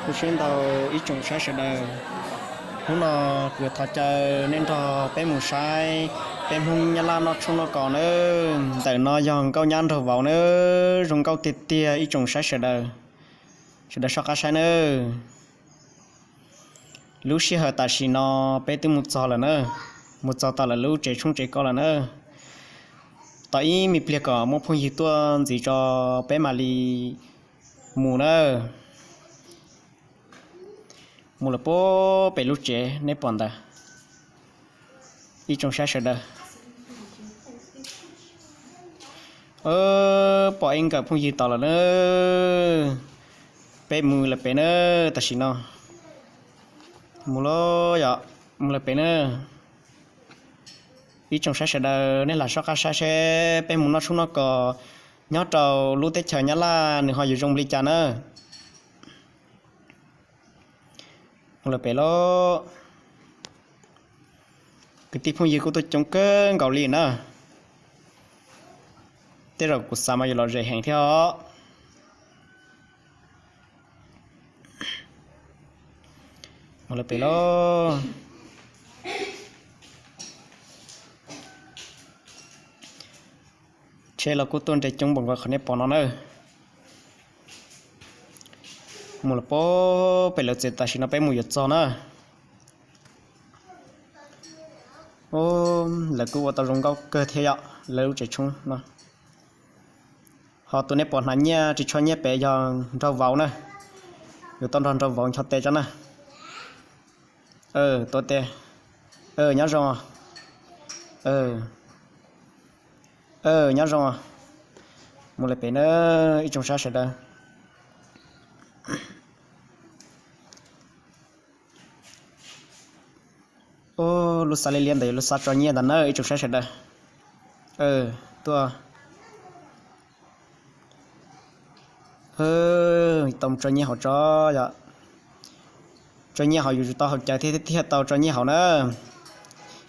Ua tsaug ntau ib tsoom saib sawv daws. Hnub no kuv thov caw nej nrog peb mus saib peb Hmoob Nyab Laj noj tshoob noj kos nawb. Ntawm no yog nkauj nyab nraug vauv nawb, zoo nkauj tiag tiag ib tsoom saib sawv daws. Sawv daws soj qab saib nawb. Lub sij hawm tam sim no peb twb mus txog lawm na, mus txog tom lawv lub tsev tshoob tsev kos lawm na. Tos ib me pliag kom muaj phooj ywg tuaj ntxiv tso peb mam li mus na. Mus lawm puag pem lub tsev nej pom ntawd. Ib tsoom saib sawv daws, pom ib nkawm phooj ywg tod lawm na. Peb mus lawm pem na, tam sim no mus lawm yom, mus lawm pem na. Ib tsoom saib sawv daws nej lam soj qab saib seb peb mus noj tshoob noj kos nyob rau lub teb chaws Nyab Laj nws ho yuav zoo li cas na. Mus lawm pem lauj. Kwv tij phooj ywg kuj tuaj coob kawg nkaus li na. Tej zaum kuv xav mas yuav lom zem heev thiab os. Mus lawm pem lauj. Tsheb los kuj tuaj nres coob npaum nkaus qhov nej pom no na. Mus lawm puag pem lawv tsev, tam sim no peb mus yuav txog na. Lawv kuj ua tau zoo nkauj kawg thiab yom, lawv lub tsev tshoob no. Ho tus nej pom hnav nyiaj ris tsho nyiaj pem yog nraug vauv na. Yuav tau nrog nraug vauv ncho tes tso na. Tuav tes. Nyob zoo. Nyob zoo. Mus lawm pem na, ib tsoom saib sawv daws. Lub xav liab liab ntawd yog lub xav tso nyiaj ntag na ib tsoom saib sawv daws. Tuaj. Tau tso nyiaj hauv tso yom. Tso nyiaj hauv yus tsis tau haus cawv thiab, thiaj tau tso nyiaj hauv na.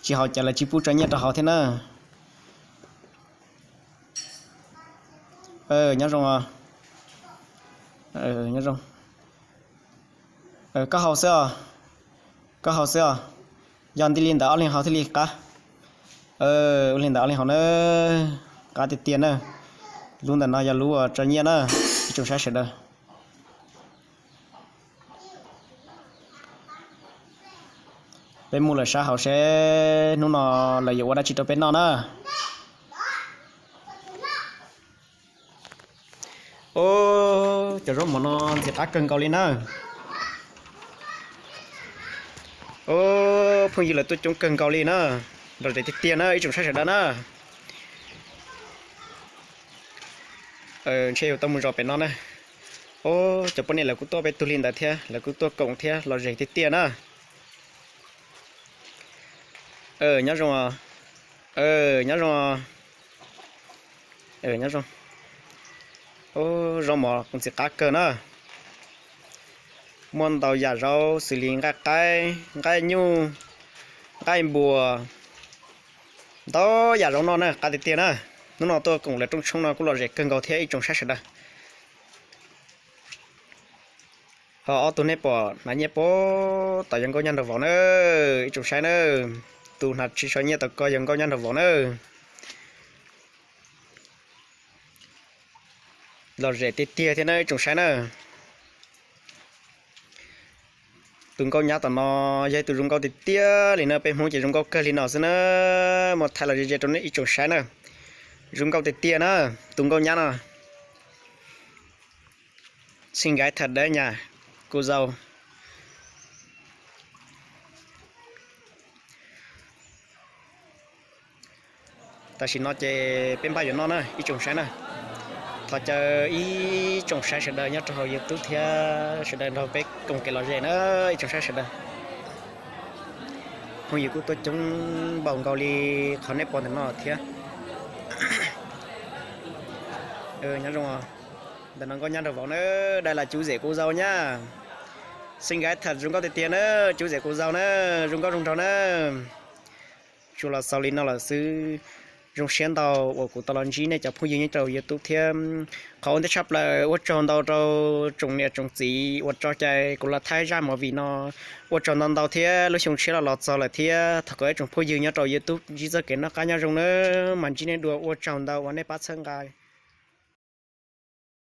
Tsis haus cawv lawv tsis pub tso nyiaj rau hauv thiab na. Nyob zoo. Nyob zoo. Koj haus xwb os. Koj haus xwb os. Yog nti li ntawd ob leeg haus thiaj li qab. Ua li ntawd ob leeg haus na. Qab tiag tiag na. Lub ntawm no yog lub uas tso nyiaj na, ib tsoom saib sawv daws. Peb mus lawm sab hauv seb hnub no lawv yuav ua dab tsi rau peb noj na. Cov zaub mov no ntxim qab kawg nkaus li na. Phooj ywg lawv tuaj coob kawg nkaus li na. Lom zem tiag tiag na ib tsoom saib sawv daws na. Ntshe yuav tau mus zov pem no na. Cov poj niam lawv kuj tuaj peb tug li ntawd thiab, lawv kuj tuaj koom thiab, lom zem tiag tiag na. Nyob zoo. Nyob zoo. Nyob zoo. Zaub mov ntxim qab kawg na. Muaj ntau yam zaub xws li nqaij qaib, nqaij nyuj, nqaij npua, ntau yam zaub noj na, qab tiag tiag na. Hnub no tuaj koom lawv rooj tshoob no kuj lom zem kawg nkaus thiab ib tsoom saib sawv daws. Ho ob tug nej pom hnav nyiaj puag tod yog nkauj nyab nraug vauv na, ib tsoom saib na. Tus hnav ris tsho nyiaj tom ko yog nkauj nyab nraug vauv na. Lom zem tiag tiag thiab na ib tsoom saib na. Tus nkauj nyab tom no yog ib tus zoo nkauj tiag tiag li na, peb Hmoob ces zoo nkauj kawg li no xwb na. Muab thaij los ze ze rau nej ib tsoom saib na. Zoo nkauj tiag tiag na, tus nkauj nyab no. Xinkaib thawm dawb nyas kuv zaus. Tam sim no ces peb npaj yuav noj na ib tsoom saib na. Thov caw ib tsoom saib sawv daws nyob rau hauv YouTube thiab sawv daws nrog peb koom kev lom zem na ib tsoom saib sawv daws. Phooj ywg kuj tuaj coob npaum nkaus li qhov nej pom ntawm no thiab. Nyob zoo. Ntawm no nkauj nyab nraug vauv na, dai las cub zem kuv zaus nyab. Xinkaib thawm zoo nkauj tiag tiag na, cub zem kuv zaus na, zoo nkauj zoo nraug na. Tsuas los xaus li no lawm xwb. Zoo siab ntau uas kuv tau los ntsib nej cov phooj ywg nyob rau YouTube thiab. Qhov ua ntej tshaj plaws ua tsaug ntau rau tsoom niam tsoom txiv uas tso cai kuv los thaij zaj movie no. Ua tsaug ntau ntau thiab, lub xyoo tshiab los los txog lawm thiab. Thov kom ib tsoom phooj ywg nyob rau YouTube ntsib txoj kev noj qab nyob zoo nawb, mas ntsib nej dua, ua tsaug ntau uas nej pab txhawb nqa.